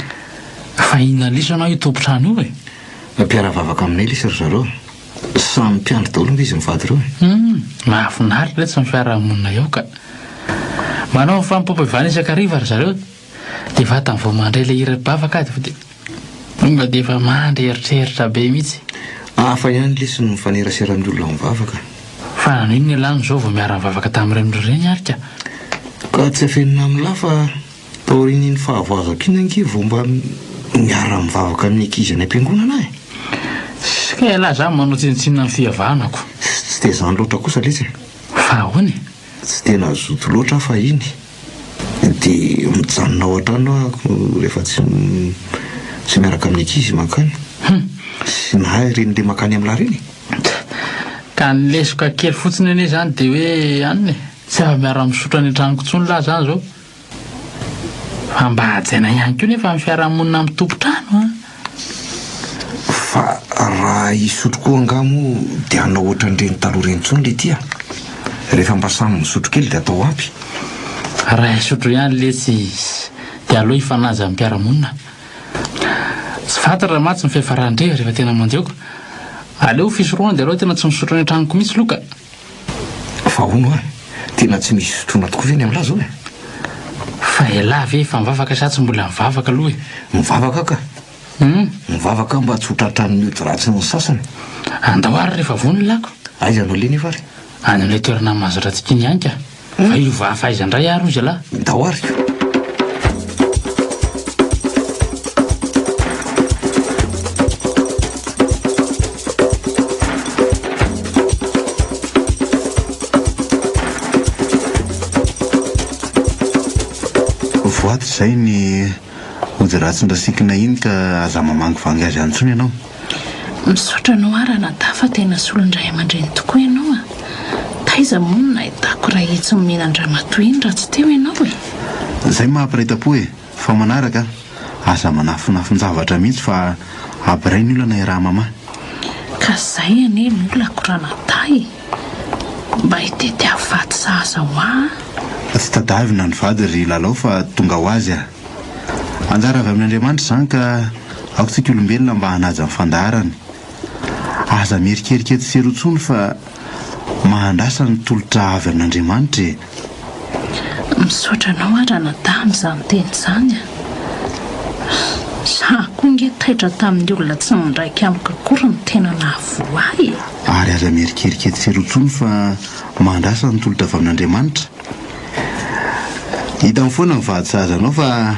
Fa inona lesy ianao io tompon-trano io e? Mpiara-vavaka aminay lesy ry zareo. Samy mpiandry daholo ange izy mivady ireo e. Hum, mahafinaritra letsy ny fiarahamonina eo ka. Manao ny fanompoam-pivavahana isan-kariva ry zareo dia vatany vao mandre ilay hira-pivavaka aho dia tonga dia efa mandry eritreritra be mihitsy. Hafa ihany lesy ny mifanerasera amin'ny olona mivavaka. Fa naninona ialahy no izao vao miara-mivavaka tamin'ireny olona ireny ary ka? Ka tsy afenina amin'lah fa Taorian'iny fahavoazako iny ange vao mba miara-mivavaka amin'ny ankizy any am-piangonana aho e! Ka ialahy zany manao tsinontsinona ny fihavanako. Tsy dia izany loatra kosa letsy e! Fa ahoana e? Tsy dia nazoto loatra aho fahiny, dia mijanona ao an-trano aho rehefa tsy tsy miaraka amin'ny ankizy mankany. Sy na ireny le mankany amin'lah ireny e! Ka ny lesoka kely fotsiny anie izany dia hoe anona e! Tsy afa-miara-misotro any an-tranoko intsony lahy zany zao. Fa mba hajaina ihany koa nefa ny fiarahamonina amin'ny tompon-trano an! Fa raha hisotro koa angaha moa dia hanao ohatran'ireny taloha ireny intsony le ty a! Rehefa mba samy misotro kely dia atao ampy. Raha hisotro ihany letsy dia aleo hifanaja amin'ny mpiara-monina. Tsy fantatra mantsy ny fiafaran-dre rehefa tena mandeoka. Aleo fisorohana dia aleo tena tsy misotro any an-tranoko mihitsy loka. Fa hono hoa, tena tsy misy sotroina tokoa ve ny amin'lah zao e? Fa elah ve efa mivavaka sa tsy mbola mivavaka aloha e? Mivavaka aho ka! Hum. Mivavaka aho mba tsy ho tratran'ny ody ratsin'ny sasany. Andao ary rehefa vonona lako. Aiza no aleha nefa ary? Any amin'ilay toerana mahazatra antsika iny ihany ka. Fa hiova hafa aiza indray ary hoy zalahy? Ndao ary ko! Voady izay ny ody ratsin-dRasikina iny ka aza mamangivangy azy any intsony ianao. Misaotra anao aho ranadahy fa tena solon-dray aman-dreny tokoa ianao a! Taiza moa no nahitako ray itsy nomena an-dramatoa iny raha tsy teo ianao e! Zay maha mpiray tampo e! Fa manaraka a! Aza manafinafin-javatra mihitsy fa abiray ny olana iaraha-mamaha. Ka zay anie no olako ranadahy e! Mba hitetiavo vady sahaza ho ahy a! Tsy tadavina ny vady ry Lalao fa tonga ho azy a! Anjara avy amin'Andriamanitra izany ka aoka isika olombelona mba hanaja ny fandaharany. Aza mierikerika etsy sy eroa intsony fa mahandrasa ny tolotra avy amin'Andriamanitra e! Misaotra anao aho ranadahy amin'izany teny izany a! Za koa nge taitra tamin'ny olona tsy mindraika amiko akory no tena nahavoa ahy e! Ary aza mierikerika etsy sy eroa intsony fa mahandrasa ny tolotra avy amin'Andriamanitra. Hitany foana ny vady sahaza anao fa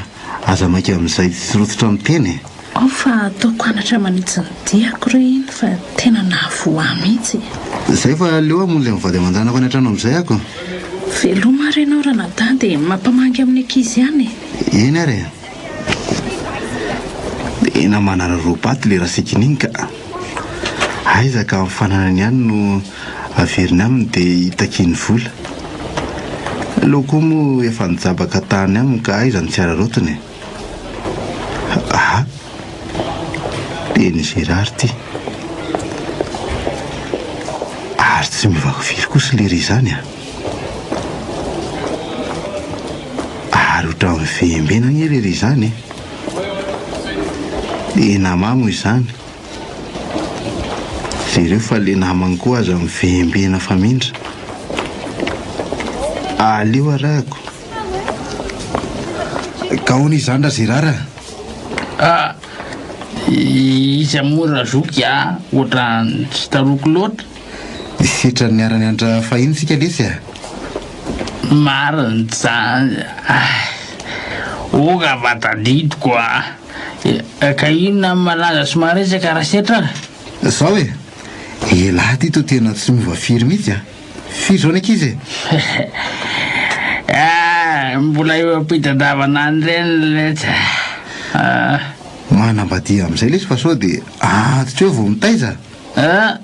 aza maika amin'izay tsy rototra miteny e! Ao fa ataoko anatra manitsy ny diako re iny fa tena nahavoa ahy mihitsy e! Zay fa aleo hamonjy ny vady aman-janako any an-trano amin'izay ako. Veloma ary ianao ranadahy dia mampamangy amin'ny ankizy ihany e! Eny ary e! Tena manararaopaty le rasikiny iny ka! Aiza ka ny fananany ihany no averiny aminy dia itakiany vola. Aleo koa moa efa nijabaka tany aminy ka aiza no tsy araraotiny e! Aha! Teny Gérard ity. Ary tsy mivaky firy kosa lery izany a! Ary ohatran'ny mivembena anie lery izany e! Tena mamo izany. Jereo fa le namany koa aza mivembena famindra. Aleo arahako. Ka ahoana izany ra Gérard a? Ah, iza moa Razoky a? Ohatran'ny tsy tsaroako loatra. Sitran'ny niara-nianatra fahiny isika lesy a! Marina izany ah! Oka fa tadidiko a! Ka inona no malaza sy maresaka Rasetra a? Zao e! Elah ty toa tena tsy miova firy mihitsy a! Firy zao ny ankizy e? Ah, mbola eo am-pitadiavana an'ireny letsy a! Manambadia amin'izay lesy fa sao dia antitra eo vao mitaiza? Ah,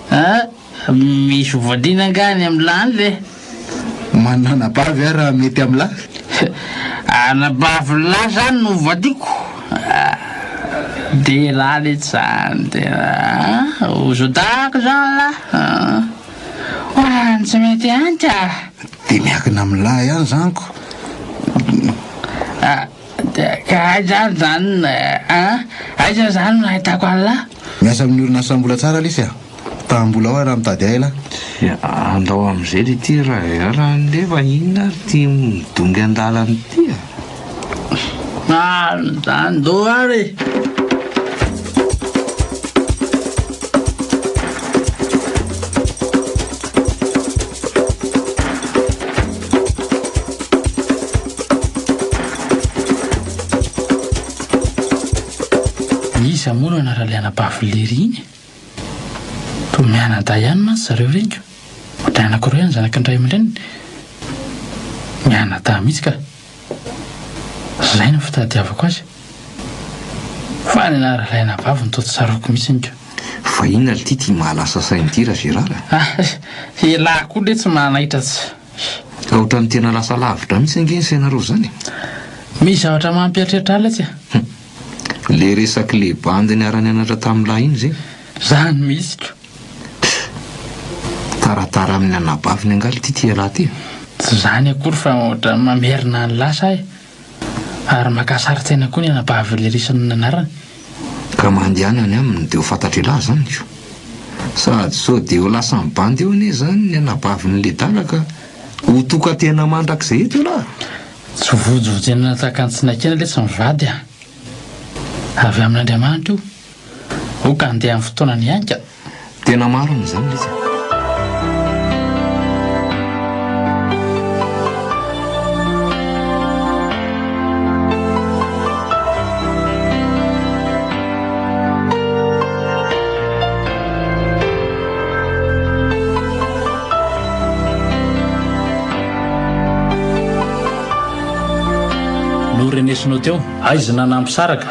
ah! Misy hovadiana angaha any amin'ny lahy any ve? Manana anabavy aho raha mety amin'ny lahy. Anabavy lahy zany no hovadiako? Dia lahy letsy zany dia ho zodahako zany lahy. Oa, tsy mety ihany ka. Dia miankina amin'ny lahy ihany zany ko. Ka aiza ary zany an? Aiza zany no ahitako an'lah? Miasa amin'ny orinasa mbola tsara lesy a! Taham-bola ao aho raha mitady ahy lah. Andao amin'izay ry ity raha nefa inona ary ity midongy an-dalana ity a? Andao ary e! Iza moa no anaran'ilay anabavy lery iny e? Toa mianadahy ihany mantsy zareo ireny ko. Ohatran'ny anankiroa ihany zanaky ny ray aman-dreniny. Mianadahy mihitsy ka. Izay no fitadiavako azy. Fa ny anaran'ilay anabaviny toa tsy tsaroako mihitsy ko. Fa inona ry ty ty mahalasa saina ity ra Gérard a? Ah, elah koa letsy manaitra tsy. Ka ohatran'ny tena lasa lavitra mihitsy ange ny sainareo izany e. Misy zavatra mampieritreritra ahy letsy a. Le resak'le bandy niara-nianatra tamin'lah iny ve? Zany mihitsy ko. Pff! Taratara amin'ny anabaviny angaha ity tia lahy ity? Tsy izany akory fa ohatran'ny mamerina ny lasa aho e! Ary maka sarin-tsaina koa ny anabavy Lyrison anarany. Ka mandehana any aminy dia ho fantatr'ialahy izany ko! Sady sao dia ho lasan'ny bandy eo anie izany ny anabavin'i Ledala ka ho tokan-tena mandrakizay eto ialahy! Tsy vonjivonjena tahaka ny tsy naikena letsy ny vady a! Avy amin'Andriamanitra io! Ok andeha amin'ny fotoanany ihany ka. Tena marina izany letsy a. Norenesinao teo. Aizina nampisaraka.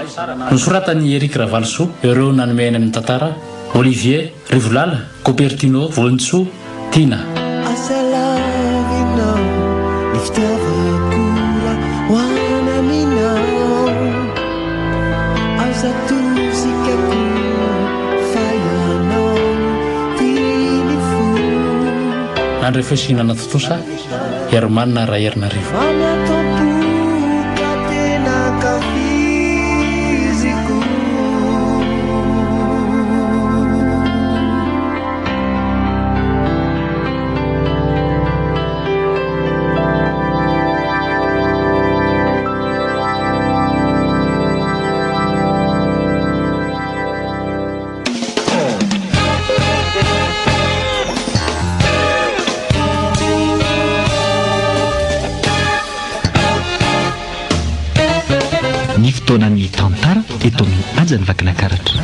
Nosoratan'i Eric Ravalisoa ireo nanome aina ny tantara, Olivier, Rivolala, Copertino, Vonintsoa, Tiana. Asa lavinao ny fitiavako raha ho any aminao Aza atosika koa fa ianao no tian'ny fo. Nandrefesina nanatontosa. Herman Raherinarivo. Mamy ato am-po ka tena ankafiziko. Ny fotoanan'ny tantara eto amin'ny Hajan'ny Vakinankaratra.